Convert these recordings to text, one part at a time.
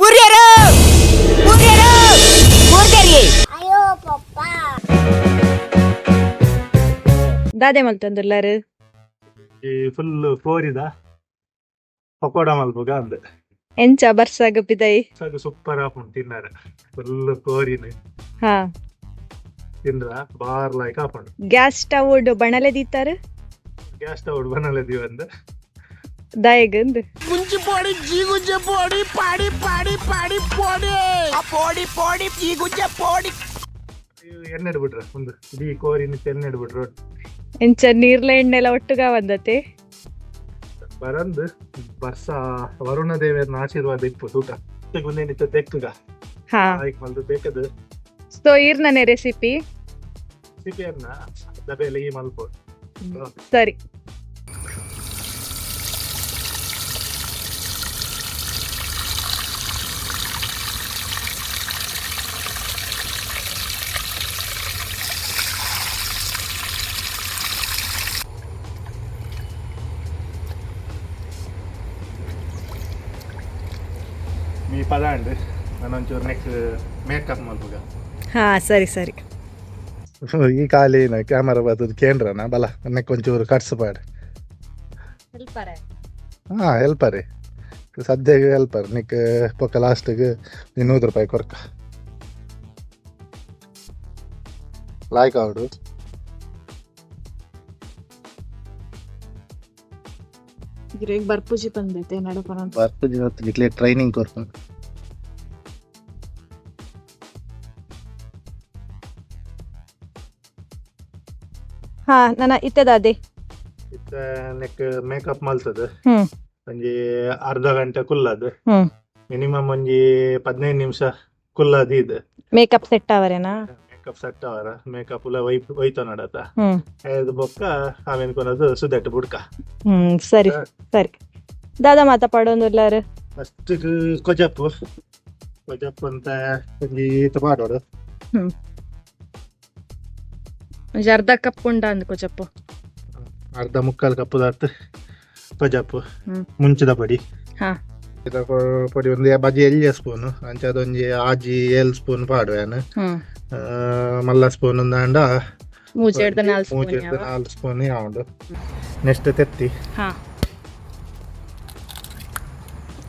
ಬುರ್ಯರು ಬುರ್ಯರು ಬುರ್ದರಿ. ಅಯ್ಯೋ ಪಪ್ಪ. ದಾದೆ ಮಲ್ತೊಂದುಲ್ಲಾರು? ಈ ಫುಲ್ ಕೋರಿದ ಪಕೋಡ ಮಲ್ಪುಗ ಅಂದ್. ಎಂಚ ಬರ್ಸಾಗ ಪಿದೈ? ಸಾಕು, ಸೂಪರ್ ಆಪುಂಡು ತಿನ್ನರೆ, ಫುಲ್ ಕೋರಿನ. ಹಾ. ತಿಂದ್ರ ಬಾರ್ ಲೈಕ್ ಆಪುಂಡು. ಗ್ಯಾಸ್ ಸ್ಟವ್ ಬಣಲೆ ದೀತಾರು? ಗ್ಯಾಸ್ ಸ್ಟವ್ ಬನಲೆ ದೀವಂದ್. ದಾಯಗಂದ್? ಪೋಡಿ ಪೋಡಿ ಜೀಗುಜ್ಜೆ ಪೋಡಿ. ಎಣ್ಣೆ ಬಿಟ್ರ ಒಂದು ಇಡೀ ಕೋರಿನ ಎಣ್ಣೆ ಬಿಟ್ರು. ಎಂಚ ನೀರ್ಲ ಎಣ್ಣೆಲ ಒಟ್ಟುಗ ಬಂದತೆ? ಬರಂದ್ ಬರ್ಸ, ವರುಣ ದೇವರನ ಆಶೀರ್ವಾದ ಇಪ್ಪು ತೂಕ ಒಂದೇನಿತ್ತ ತೆಕ್ಕುಗ. ಹಾ. ಆಯ್ಕ್ ಮಲ್ದು ಬೇಕದು. ಸೊ ಈರ್ನನೆ ರೆಸಿಪಿ? ಸಿಪಿಯನ್ನ ದಬೆಲೆ ಈ ಮಲ್ಪೋಡು. ಸರಿ. ಮೀ ಪದಾಂಡ್ ನಾನೊಂಚೂರು ನೆಕ್ ಮೇಕಪ್ ಮಲ್ಪುಗ. ಹಾ, ಸರಿ ಸರಿ. ಈ ಖಾಲಿ ಕ್ಯಾಮರಾ ಬರ್ತದ ಕೇಂದ್ರನ ಬಲ ನೆಕ್ ಒಂಚೂರು ಕಟ್ಸ್ ಪಾಡ್. ಹಾ, ಹೆಲ್ಪರಿ ಸದ್ಯಕ್ಕೆ ಹೆಲ್ಪರ್ ನಿಕ್, ಪೊಕ್ಕ ಲಾಸ್ಟಿಗೆ 200 ರೂಪಾಯಿ ಕೊರ್ಕ ಲಾಯ್ಕ್ ಆವಡು. ಗಿರೇಗ್ ಬರ್ಪುಜಿ ಬಂದೈತೆ ನಡಪನ. ಬರ್ಪುಜಿ ಹೊತ್ತು ನಿಕ್ಲೆ ಟ್ರೈನಿಂಗ್ ಕೊರ್ಪ. ಹಾ, ನನ್ನ ಇತ್ತದಾದೆ. ಇತ್ತ ನೆಕ್ ಮೇಕಪ್ ಮಲ್ತದ. ಒಂಜಿ ಅರ್ಧ ಗಂಟೆ ಕುಲ್ಲದು. ಮಿನಿಮಮ್ ಒಂಜಿ 15 ನಿಮಿಷ ಕುಲ್ಲದು ಇದು. ಮೇಕಪ್ ಸೆಟ್ ಅವರೇನಾ? ಮೇಕಪ್ ಸೆಟ್ ಅವರ, ಮೇಕಪ್ ಉಲ ವೈಪ್ ಒಯ್ತ ನಡತ. ಐದು ಬೊಕ್ಕ ಆಮೇಲೆ ಕೊನದು ಸುದೆಟ್ ಬುಡ್ಕ. ಸರಿ ಸರಿ, ದಾದಾ ಮಾತ ಪಾಡೊಂದುಲ್ಲಾರು? ಫಸ್ಟ್ ಕೊಜಪ್ಪು, ಕೊಜಪ್ಪು ಅಂತ ಒಂಜಿ ಈತ ಪಾಡೋಡು. ಒಂಜಿ ಅರ್ಧ ಕಪ್ ಉಂಡ ಅಂದ್ಕೋ ಚಪ್ಪು. ಅರ್ಧ ಮುಕ್ಕಾಲು ಕಪ್ಪುದಾತ್ ಕೊಜಪ್ಪು. ಮುಂಚಿದ ಪೊಡಿ. ಇದ ಪೊಡಿ ಒಂದು ಬಜಿ ಎಲ್ಯ ಸ್ಪೂನ್ ಅಂಚ ಅದೊಂಜಿ ಆಜಿ ಏಲ್ ಸ್ಪೂನ್ ಪಾಡುವೇನು. ಮಲ್ಲ ಸ್ಪೂನ್ ಒಂದು ಅಂಡ. ಮೂಜೆಡ್ದ ನಾಲ್ ಸ್ಪೂನ್. ಮೂಜೆಡ್ದ್ ನಾಲ್ ಸ್ಪೂನ್ ಯಾವುಂಡು. ನೆಕ್ಸ್ಟ್ ತೆತ್ತಿ. ಹಾ,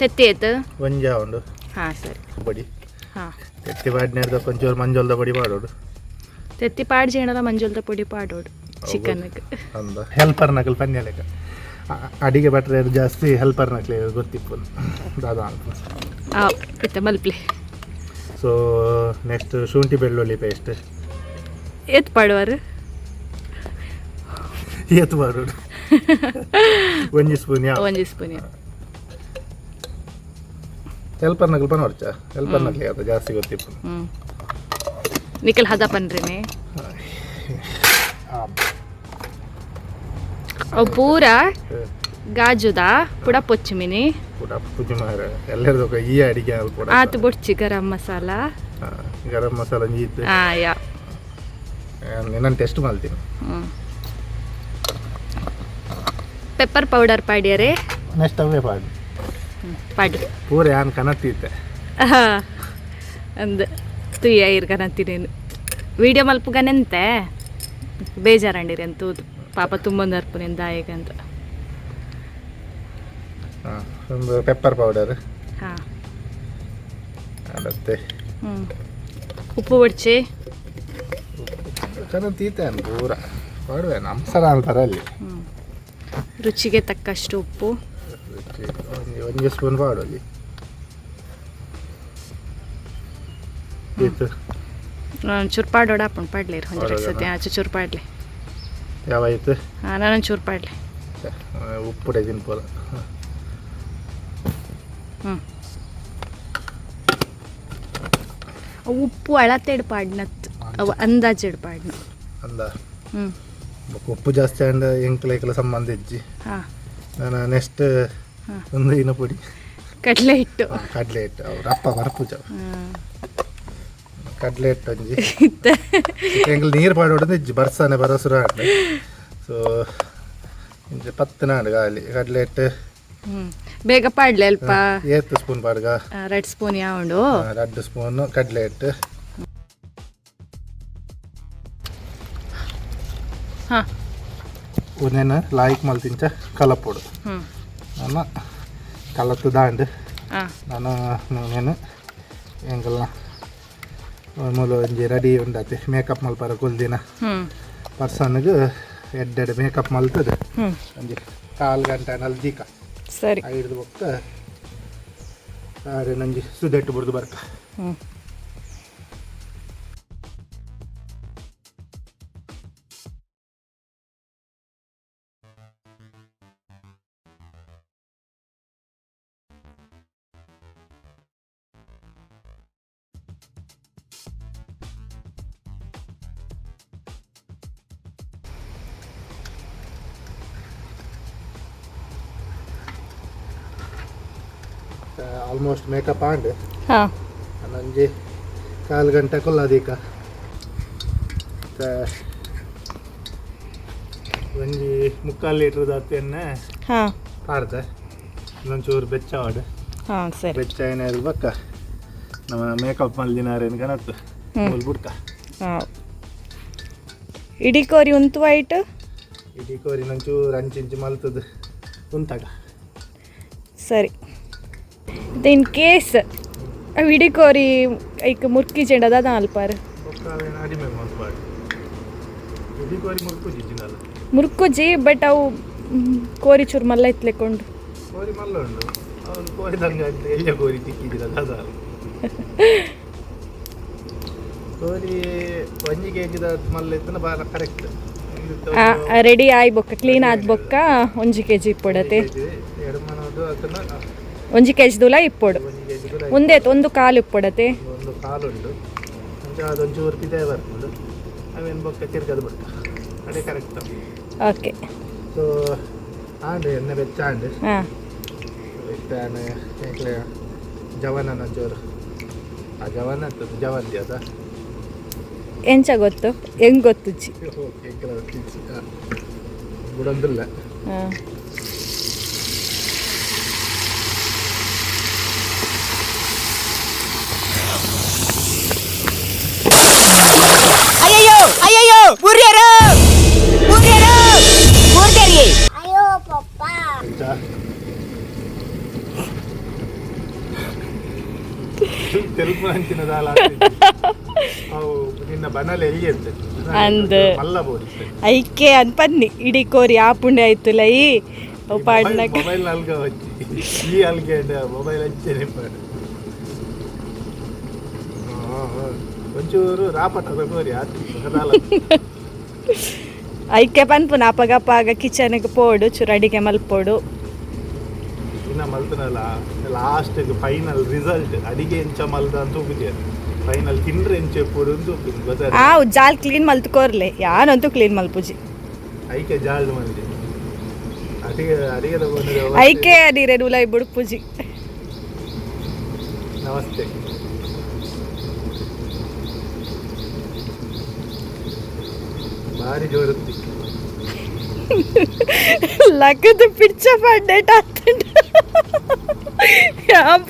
ತೆತ್ತಿ ಆಯ್ತು. ಒಂಜಿ ಉಂಡು. ಹಾ, ಸರಿ. ಪೊಡಿ. ತೆತ್ತಿ ಪಾಡಿನ ಒಂಚೂರು ಮಂಜೊಲ್ದ ಪೊಡಿ ಪಾಡೋಡು. ತೆತ್ತಿ ಪಾಡ್ ಜೇಣದ ಮಂಜುಲ್ದ ಪೊಡಿ ಪಾಡೋಡು ಚಿಕನ್. ಅಂದ ಹೆಲ್ಪರ್ ನಕಲ್ ಪನ್ಯಲೆಕ ಅಡಿಗೆ ಭಟ್ರೆ ಜಾಸ್ತಿ ಹೆಲ್ಪರ್ ನಕ್ಲೆ ಗೊತ್ತಿಪ್ಪು ದಾದಾ ಅಲ್ಪ. ಆ ಇತ್ತ ಮಲ್ಪ್ಲೆ. ಸೊ ನೆಕ್ಸ್ಟ್ ಶುಂಠಿ ಬೆಳ್ಳುಳ್ಳಿ ಪೇಸ್ಟ್. ಏತ್ ಪಾಡುವರು? ಏತು ಪಾಡೋಡು? ಒಂಜಿ ಸ್ಪೂನ್ ಯಾವ? ಒಂಜಿ ಸ್ಪೂನ್. ಹೆಲ್ಪರ್ ನಕಲ್ ಪನೋಡ್ಚ, ಹೆಲ್ಪರ್ ನಕ್ಲೆ ಅದು ಜಾಸ್ತಿ ಗೊತ್ತಿಪ್ಪು. ನಿಖಲ್ ಹದ ಪನ್ರಿನಿ. ಅವು ಪೂರ ಗಾಜುದ ಪುಡ ಪೊಚ್ಚು ಮಿನಿ. ಪುಡ ಪೂಜೆ ಮಾರ ಎಲ್ಲರದು ಈ ಅಡಿಗೆ ಪುಡ. ಆತು ಬೊಡ್ಚಿ ಗರಂ ಮಸಾಲ. ಗರಂ ಮಸಾಲ ಒಂಜಿ ಇತ್ತು. ಆ ಯಾ. ನಾನು ಟೆಸ್ಟ್ ಮಾಡ್ತೀನಿ. Pepper powder ಪಾಡ್ಯರೆ? ನೆಕ್ಸ್ಟ್ ಅವೇ ಪಾಡು. ಪಾಡು. ಪೂರ ಯಾನ್ ಕನತ್ತಿತ್ತೆ. ಅಂದ್ ತುಯ್ಯ ಇರ್ಕನಂತೀನಿ ವಿಡಿಯೋ ಮಲ್ಪುಗನೆಂತೆ ಬೇಜಾರಂಡಿರಿ ಅಂತ ತೂದು ಪಾಪ ತುಂಬೊಂದು ನಿಂದ ಅಂತ. ಹಾಂ, ಒಂದು ಪೆಪ್ಪರ್ ಪೌಡರ್. ಮತ್ತೆ ಉಪ್ಪು ಬಡ್ಚಿ. ಕನತೀತೆ ಪೂರ ಪಾಡುವೆ ನಮ್ಮ ಸರ ಅಂತಾರೆ ಅಲ್ಲಿ. ರುಚಿಗೆ ತಕ್ಕಷ್ಟು ಉಪ್ಪು. ಒಂಜಿ ಒಂಜಿ ಸ್ಪೂನ್ ಪಾಡು ಅಲ್ಲಿ ಇತ್ತು. ಚೂರು ಪಾಡೋಡ ಅಪ್ಪಣ ಪಾಡ್ಲಿ ಒಂಜಿ ಪಾಡೋದಾ? ಸತಿ ಆಚೆ ಚೂರು ಪಾಡ್ಲಿ. ಯಾವಾಯ್ತು? ಹಾಂ, ನಾನೊಂದು ಚೂರು ಪಾಡ್ಲಿ. ಉಪ್ಪು ತಿನ್ಪೋಲ. ಉಪ್ಪು ಅಳತೆಡ್ ಪಾಡ್ನತ್ ಅವು, ಅಂದಾಜಿಡ್ ಪಾಡ್ನ. ಅಂದ. ಬೊಕ್ಕ ಉಪ್ಪು ಜಾಸ್ತಿ ಆಂಡ ಎಂಕ್ಲ ಐಕ್ಲ ಸಂಬಂಧ ಇಜ್ಜಿ. ನಾನು ನೆಕ್ಸ್ಟ್ ಒಂದು ಇನ ಪೊಡಿ. ಕಡಲೆ ಹಿಟ್ಟು. ಕಡಲೆ ಹಿಟ್ಟು, ಅವ್ರ ಅಪ್ಪ ಬರ್ಪುಜ. ಕಡಲೆ ಹಿಟ್ಟು ಒಂಜಿ. ಇತ್ತ. ಎಂಕ್ಲ ನೀರು ಪಾಡೋಡು ಇಜ್ಜಿ, ಬರ್ಸಾನೆ ಬರಸುರ. ಸೊ ಇಂಚ ಪತ್ತು ನಾಡು ಗಾಲಿ ಕಡಲೆ ಹಿಟ್ಟು. ಬೇಗ ಪಾಡ್ಲೆ ಅಲ್ಪ. ಏತ್ ಸ್ಪೂನ್ ಪಾಡ್ಗ? ರೆಡ್ ಸ್ಪೂನ್ ಯಾವುಂಡು? 2 ಸ್ಪೂನ್ ಕಡಲೆ ಹಿಟ್ಟು. ಹಾ. ಒಂದೇನು ಲಾಯ್ಕ್ ಮಲ್ತಿಂಚ ಕಲಪೊಡು. ನನ್ನ ಕಲತ್ತು ದಾಂಡು. ನಾನು నేను ಎಂಕಲ್ನ ಮೂಲ ಒಂಜಿ ರೆಡಿ ಉಂಡಾತೆ ಮೇಕಪ್ ಮಲ್ಪರ ಕುಲ್ದಿನ ಪರ್ಸನ್ಗೆ ಎಡ್ಡೆಡ್ ಮೇಕಪ್ ಮಲ್ತದೆ. ಒಂಜಿ ಕಾಲು ಗಂಟೆ ನಲ್ದೀಕ. ಸರಿ. ಐದು ಬೊಕ್ಕ ಆರೆ ನಂಜಿ ಸುದೆಟ್ಟು ಬುಡ್ದು ಬರ್ಕ. ಆಲ್ಮೋಸ್ಟ್ ಮೇಕಪ್ ಆಂಡ್. ನಂಜಿ ಕಾಲು ಗಂಟೆ ಕೊಲ್ಲದೀಕ. ಒಂಜಿ 3/4 ಲೀಟ್ರ್ ಎಣ್ಣೆ ಪಾಡ್ದೆ. ಇನ್ನೊಂಚೂರು ಬೆಚ್ಚ ಆಡು. ಸರಿ. ಬೆಚ್ಚ ಏನೇ ಬಕ್ಕ ನಮ್ಮ ಮೇಕಪ್ ಮಲ್ದಿನಾರೇನು ಕಣತ್ತು ಮೂಲ್ ಬುಡ್ಕ. ಇಡೀ ಕೋರಿ ಉಂತು ವೈಟ್. ಇಡೀ ಕೋರಿ ನಂಚೂರು ಅಂಚಿಂಚು ಮಲ್ತದ್ದು ಉಂತಾಗ. ಸರಿ, ಇನ್ ಕೇಸ್ ಅವು ಇಡೀ ಕೋರಿ ಐಕ್ ಮುರ್ಕಿ ಚೆಂಡ ಅದ ಅಲ್ಪಾರು. ಅಡಿಮೆ ಮಲ್ಪಾಡು ಇಡೀ ಕೋರಿ ಮುರ್ಕುಜಿ ಜಿನ್ನಲ್ಲ. ಮುರ್ಕುಜಿ, ಬಟ್ ಅವು ಕೋರಿ ಚೂರು ಮಲ್ಲ ಇತ್ಲೆಕೊಂಡು. ಕೋರಿ ಮಲ್ಲ ಉಂಡು, ಅವನು ಕೋರಿ ತಂಗ ಎಲ್ಲ ಕೋರಿ ತಿಕ್ಕಿದ್ದಿಲ್ಲ ಅದ ಕೋರಿ ಒಂಜಿ ಕೆ ಜಿದ ಮಲ್ಲ ಇತ್ತನ ಬಾರ ಕರೆಕ್ಟ್. ರೆಡಿ ಆಯ್ ಬೊಕ್ಕ ಕ್ಲೀನ್ ಆದ್ ಬೊಕ್ಕ 1 ಕೆಜಿ ಇಪ್ಪೊಡತೆ. ಎಡಮನದು ಅದನ್ನ 1 ಕೆಜಿ ದೂಲ ಇಪ್ಪೊಡು. 1 ಕೆಜಿ ದೂಲ. ಒಂದೇ ಒಂದು ಕಾಲು ಇಪ್ಪೊಡತೆ. ಒಂದು ಕಾಲು ಉಂಡು ಅಂಚ ಅದೊಂಚೂರು ಪಿದೆ ಬರ್ಪುಂಡು, ಅವೇನು ಬೊಕ್ಕ ತಿರ್ಗದು ಬೊಕ್ಕ ಅದೇ correct. Okay. So and ಎಣ್ಣೆ ಬೆಚ್ಚ ಆಂಡ್. ಇತ್ತಾನೆ ಎಂಕ್ಲೆ ಜವನ ಒಂಚೂರು ಆ ಜವನ ಆಗ್ತದೆ ಜವನ್ ಅದ. ಎಂಚ ಗೊತ್ತು, ಹೆಂಗ್ ಗೊತ್ತುಜ್ಜಿ? ಓಕೆ, ಬುಡೊಂದಿಲ್ಲ. ಅಯ್ಯಯ್ಯೋ ಅಯ್ಯಯ್ಯೋ, ಬುರ್ಯರು ಬುರ್ಯರು ಬುರ್ದರಿ. ಅಯ್ಯೋ ಪಪ್ಪ. ಅಂಚ ತೆಲುಪು ಅಂಚಿನ ದಾಲ ಅವು ನಿನ್ನ ಬನಲೆ ಎಲ್ಲಿ ಅಂತ. ಅಂದ್. ಮಲ್ಲ ಬೋಡಿತ್ತೆ. ಐಕೆ ಅನ್ಪನ್ನಿ ಇಡೀ ಕೋರಿ ಆಪುಂಡೆ ಆಯ್ತು ಲೈ ಅವು ಪಾಡ್ನಕ. ಮೊಬೈಲ್ ಅಲ್ಗ ವಚ್ಚಿ ಈ ಅಲ್ಗೆ ಮೊಬೈಲ್ ಹಚ್ಚೆ ನಿಪ್ಪಾಡು ಒಂಚೂರು ರಾಪಟ ಕೋರಿ ಆತು ದಾಲ. ಐಕೆ ಪನ್ಪುನ ಅಪಗಪಾಗ ಕಿಚನ್ಗೆ ಪೋಡು, ಚೂರು ಅಡಿಗೆ ಮಲ್ಪೋಡು. ಇನ್ನ ಮಲ್ತನಲ್ಲ last final result ಅಡಿಗೆ ಎಂಚ ಮಲ್ದ ಅಂತ ಹೋಗುದೇ ಫೈನಲ್ ತಿಂಡ್ರೆ ಎಂಚ ಪೋಡು ಅಂತ ಹೋಗುದು ಗೊತ್ತಾ. ಆ ಜಾಲ್ ಕ್ಲೀನ್ ಮಲ್ತ್ಕೋರ್ಲೆ, ಯಾನಂತೂ ಕ್ಲೀನ್ ಮಲ್ಪುಜಿ. ಐಕೆ ಜಾಲ್ಡ್ ಮಲ್ದಿ ಅಡಿಗೆ ಅಡಿಗೆ ತಗೊಂಡ್ರೆ. ಐಕೆ ನೀರೇ ಉಲಾಯಿ ಬುಡ್ಪುಜಿ. ನಮಸ್ತೆ, ಭಾರಿ ಜೋರುತ್ತಿ. ಲಕ್ಕದ ಪಿಡ್ಚ ಪಡ್ಡೇಟ್ ಆಗ್ತುಂಡು.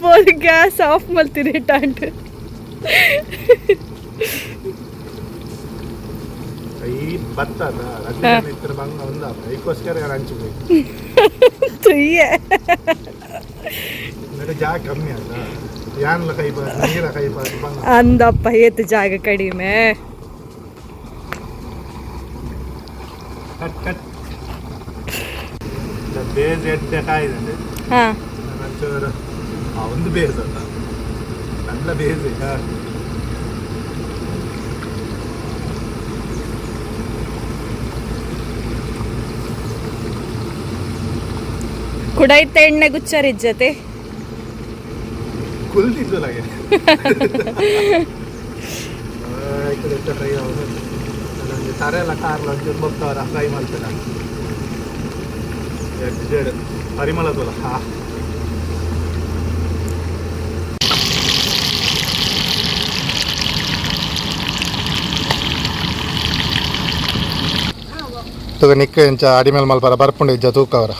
ಪೋದು ಗ್ಯಾಸ್ ಆಫ್ ಮಲ್ತಿನಿ ಟಾಂಟ್. ಈ ಭತ್ತ ಇತ್ತರ ಬಂಗ ಒಂದ ಐಕ್ಕೋಸ್ಕರ ಹಂಚಬೇಕು. ತುಯ್ಯೆ. ಅಂದ್ರೆ ಜಾಗ ಕಮ್ಮಿ ಅಲ್ಲ, ಯಾನ್ಲ ಕೈ ಬಾರ್ದು ನೀರ ಕೈ ಬಾರ್ದು ಬಂಗ. ಅಂದಪ್ಪ ಏತು ಜಾಗ ಕಡಿಮೆ. Cut cut base ಎಡ್ಡೆ ಕಾಯ್ದಂಡೆ. ಒಂಚೂರು ಒಂದು ಬೇಸ್ ಅಲ್ಲ, നല്ല ಬೇಸ್. ಕುಡೈತ ಎಣ್ಣೆ ಗುಚ್ಚರಿಜ್ಜತೆ. ಕುಲ್ದಿದ್ದಲಾಗೆ ಫ್ರೈ ಆಗೋದು ತರೆ ಎಲ್ಲ ಕಾರ್ಲ ಒಂಚೂರು ಬೊಕ್ಕವರ ಫ್ರೈ ಮಾಡ್ತಾರೆ ಎಡ್ಡೆಡ್ ಪರಿಮಳ ತೋಲ. ಹಾ, ತುಗ ನಿಕ್ಕ ಇಂಚ ಅಡಿಮೇಲೆ ಮಲ್ಪರ ಬರ್ಪುಂಡು ಇಜ್ಜ ತೂಕವರ.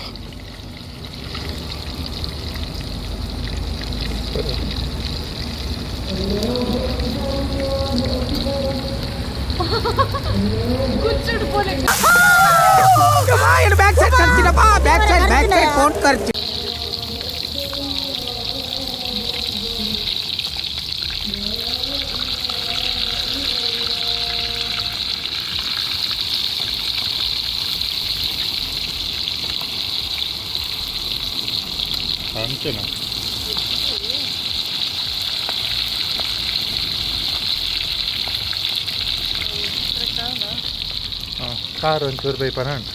Back side ಕರ್ಚಿನಪ್ಪ, back side, back side phone ಖರ್ಚು. ಅಂಚೆನ ಖಾರ ಒಂಚೂರು ಬೈಪನ ಉಂಟು.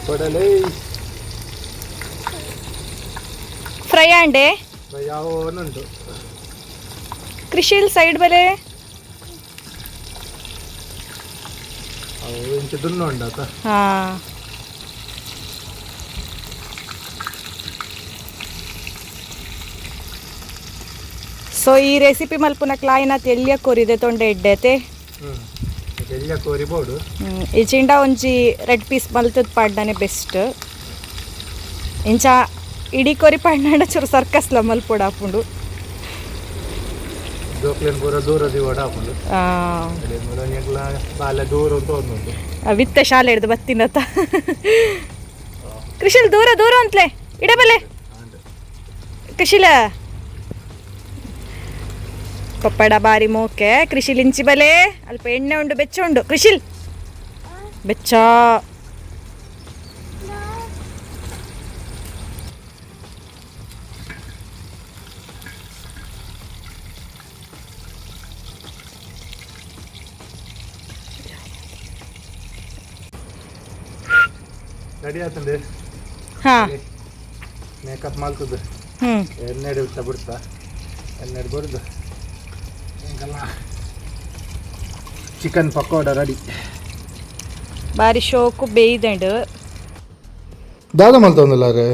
ಕೊಡಲೇ ಫ್ರೈ ಆಂಡೆ ಯಾವನುಂಟು. ಕೃಷಿಲ್ ಸೈಡ್ ಬಲೆ ಅವು ಇಂಚ ದುನ್ನ ಉಂಡಾತ. ಹಾ ಸೊ ಈ ರೆಸಿಪಿ ಮಲ್ಪುನ ಕ್ಲಾಯಿನ ತೆಳ್ಳಿಯ ಕೊರಿದೆ ತೊಂಡೆ ಎಡ್ಡೆತೆ. ಎಳ್ಯ ಕೋರಿ ಬೋಡು. ಈ ಚಿಂಡ ಒಂಜಿ ರೆಡ್ ಪೀಸ್ ಮಲ್ತದ ಪಾಡ್ಡನೆ ಬೆಸ್ಟ್. ಇಂಚ ಇಡೀ ಕೊರಿ ಪಾಡ್ನಾಂಡ ಚೂರು ಸರ್ಕಸ್ಲ ಮಲ್ಪೊಡು ಆಪುಂಡು. ಜೋಕ್ಲೇನ್ ಪೂರ ದೂರ ದಿವಡ ಹಾಕೊಂಡು ಬಾಲೆ ದೂರ ಅಂತ ಒಂದುಂಟು. ವಿತ್ತ ಶಾಲೆ ಹಿಡ್ದು ಬತ್ತಿನತ ಕೃಷಿಲ್ ದೂರ ದೂರ ಅಂತಲೇ ಇಡಬಲ್ಲೆ ಕೃಷಿಲ ಪಪ್ಪಡ ಬಾರಿ ಮೋಕೆ. ಕೃಷಿಲ್ ಇಂಚಿ ಬಲೆ ಅಲ್ಪ ಎಣ್ಣೆ ಉಂಡು, ಬೆಚ್ಚ ಉಂಡು. ಕೃಷಿಲ್ ಬೆಚ್ಚ. ರೆಡಿ ಆತಂದೆ. ಹಾ ಮೇಕಪ್ ಮಾಡ್ತದೆ. ಎಣ್ಣೆ ಬಿಡ್ತಾ ಬಿಡ್ತಾ ಎಣ್ಣೆ ಬರುದು ಹಿಂಗೆಲ್ಲ. Chicken pakoda ready. ಬಾರಿ ಶೋಕು ಬೇಯ್ದಂಡು. ದಾದ ಮಲ್ತೊಂದುಲ್ಲಾರೆ.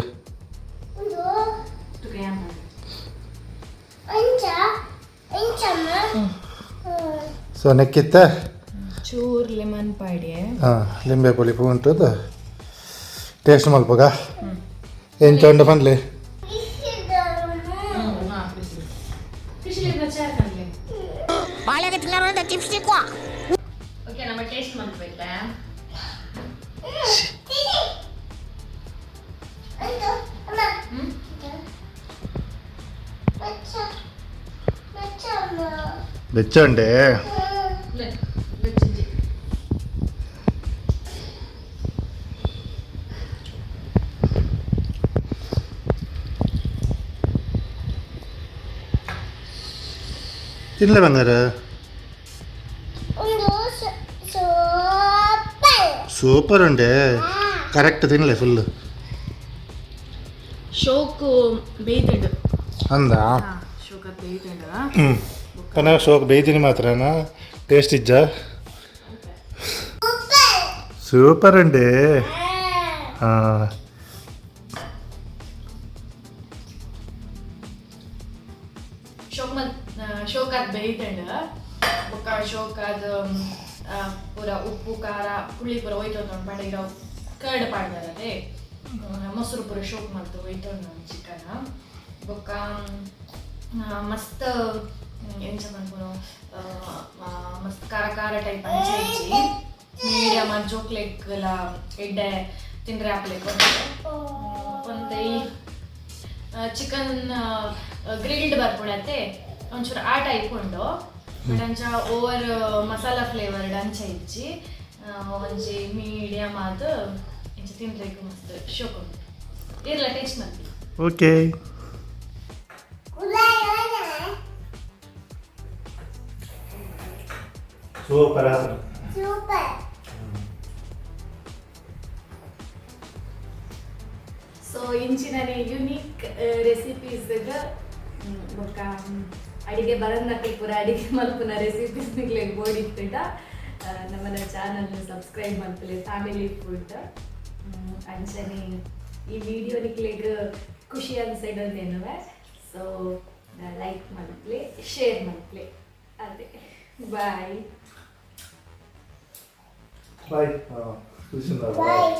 ಸೊ ನೆಕ್ಕಿತ್ತ ಚೂರ್ ಲೆಮನ್ ಪಾಡಿಯೆ. ಹಾಂ, ಲಿಂಬೆ ಪುಳಿಪು ಉಂಟು. ಟೇಸ್ಟ್ ಮಲ್ಪಗ ಎಂಚ ಉಂಡು ಪನ್ಲೆ. ಓಕೆ, ನಮ್ಮ ಟೇಸ್ಟ್ ಮಾಡ್ಬೇಕಾ? ಬೆಚ್ಚ ಉಂಡೆ. ತಿನ್ಲೆ ಬಂಗಾರ. ಸೂಪರ್ ಉಂಡೆ, ಕರೆಕ್ಟ್ ತಿನ್ಲೆ ಫುಲ್. ಶೋಕು ಬೇಯ್ದಂಡು. ಅಂದ ಶೋಕ ಬೇಯ್ದಂಡು. ಹ್ಞೂ ಕನ ಶೋಕ್ ಬೇಯ್ತೀನಿ ಮಾತ್ರನಾ ಟೇಸ್ಟ್ ಇಜ್ಜ. ಸೂಪರ್ ಉಂಡೆ. ಹಾಂ ಶೋಕ್ ಮಲ್ ಶೋಕ್ ಅದು ಬೇಯ್ದಂಡು ಬೊಕ್ಕ ಶೋಕ್ ಅದು ಪೂರ ಉಪ್ಪು ಖಾರ ಪುಳಿ ಪೂರ ಒಯ್ತೊಂದು ಪಂಡ ಕರ್ಡ್ ಪಾಡ್ದಾರದೆ ಮೊಸರು ಪೂರ ಶೋಕ್ ಮಲ್ತು ಒಯ್ತೊಂದು ಚಿಕನ್. ಬೊಕ್ಕ ಮಸ್ತ್ ಎಂಚ ಮನ್ಪುನು, ಮಸ್ತ್ ಖಾರ ಖಾರ ಟೈಪ್ ಅಂಚ ಇಜ್ಜಿ, ಮೀಡಿಯಮ್ ಜೋಕ್ಲೆಗ್ಲ ಎಡ್ಡೆ ತಿಂದ್ರೆ ಆಪ್ಲೆಕ್ ಒಂತೆ. ಈ ಚಿಕನ್ ಗ್ರಿಲ್ಡ್ ಬರ್ಪುಣತೆ ಒಂಚೂರು ಆ ಟೈಪ್ ಉಂಡು. ಬಟ್ ಅಂಚ ಓವರ್ ಮಸಾಲ ಫ್ಲೇವರ್ಡ್ ಅಂಚ ಇಜ್ಜಿ, ಒಂಜಿ ಮೀಡಿಯಮ್ ಆದ್ ಇಂಚ ತಿನ್ರೆಗ್ ಮಸ್ತ್ ಶೋಕ್ ಉಂಡು. ಇರ್ಲ ಟೇಸ್ಟ್ ಮಲ್ಪಿ. ಓಕೆ. ಸೂಪರ್ ಆತು. ಸೊ ಇಂಚಿನ ಯುನೀಕ್ ರೆಸಿಪೀಸ್ ಬೊಕ್ಕ ಅಡಿಗೆ ಬರಂದಕ್ಲ್ ಪೂರ ಅಡಿಗೆ ಮಲ್ಪುನ ರೆಸಿಪೀಸ್ ನಿಕ್ಲೆಗ್ ಬೋಡಿತ್ತುಂಡ ನಮ್ಮನ ಚಾನಲ್ ಸಬ್ಸ್ಕ್ರೈಬ್ ಮಲ್ಪುಲೆ, ಫ್ಯಾಮಿಲಿ ಫುಡ್. ಅಂಚನೆ ಈ ವಿಡಿಯೋ ನಿಕ್ಲೆಗ್ ಖುಷಿ ಅನ್ಸೈಡೊಂದೇನುವೆ, ಸೊ ಲೈಕ್ ಮಲ್ಪುಲೆ, ಶೇರ್ ಮಲ್ಪುಲೆ. ಅದೇ, ಬಾಯ್. ಬಾಯ್. ಬಾಯ್. ಬಾಯ್.